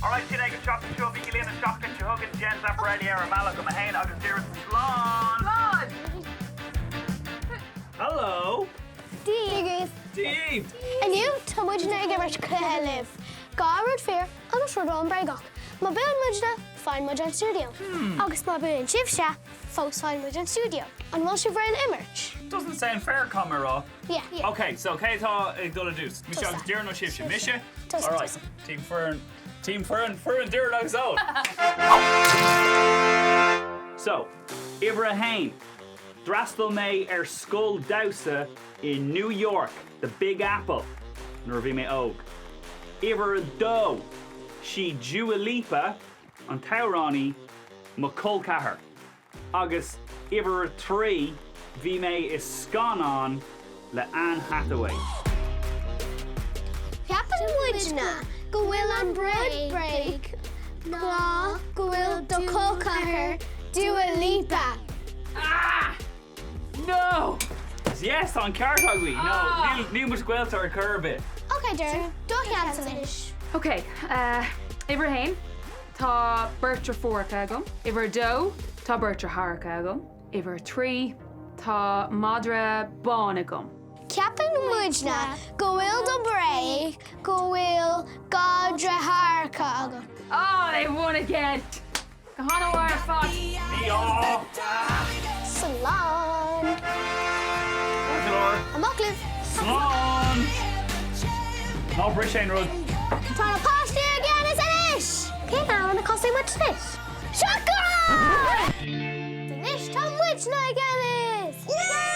Alright, sin é don tseachtain seo. Bígí linn an tseachtain seo chugainn. Jen Zamparelli ar an mbealach go 1 agus Doireann. Slán! Slán! Hello! Dia daoibh! Dia daoibh! Inniu tá muidne ag imirt cluiche libh. 2 rud fíor agus rud amháin bréagach. Má buann muidne, faigheann muid an stiúideo. Agus má buann sibhse, fós faigheann muid an stiúideo. An bhfuil sibh réidh le imirt? Doesn't sound fair, caithfidh mé a rá. Yeah. Ok, so cé atá ag dul ar dtús? Mise agus Doireann nó sibhse? Mise? Tusa. Alright, team foireann, team foireann, foireann Doireann agus Eoin. So, uimhir a haon, d'fhreastail mé ar scoil damhsa i New York, the Big Apple, nuair a bhí mé óg. Uimhir a dó, sí Dua Lipa, an t-amhránaí, mo col ceathar. Agus uimhir a 3, bhí mé i scannán le Anne Hathaway. Ceapann muidne go bhfuil an rud bréag ná go bhfuil do col ceathar Dua Lipa. Ah! No! Yes, tá an ceart agaibh! No, níl, níl muid gaolta ar chor ar bith. Ok, Doireann, do sheans anois. Ok, uimhir a haon, tá beirt deirfiúracha agam. Uimhir a dó, tá beirt deartháireacha agam. Uimhir a trí, tá madra bán agam. Ceapann muidne go bhfuil do bréag go bhfuil 2 deartháireacha agat. Oh, they won again! Go han-mhaith ar fad. Mí-ádh! Slán! Ceart go leor. Amach libh! Slán! Ná bris aon rud. Tá na páistí i gceannas anois! Cén amhrán a chasfaidh muid anois? Shotgun! Anois tá muidne i gceannas! Yay!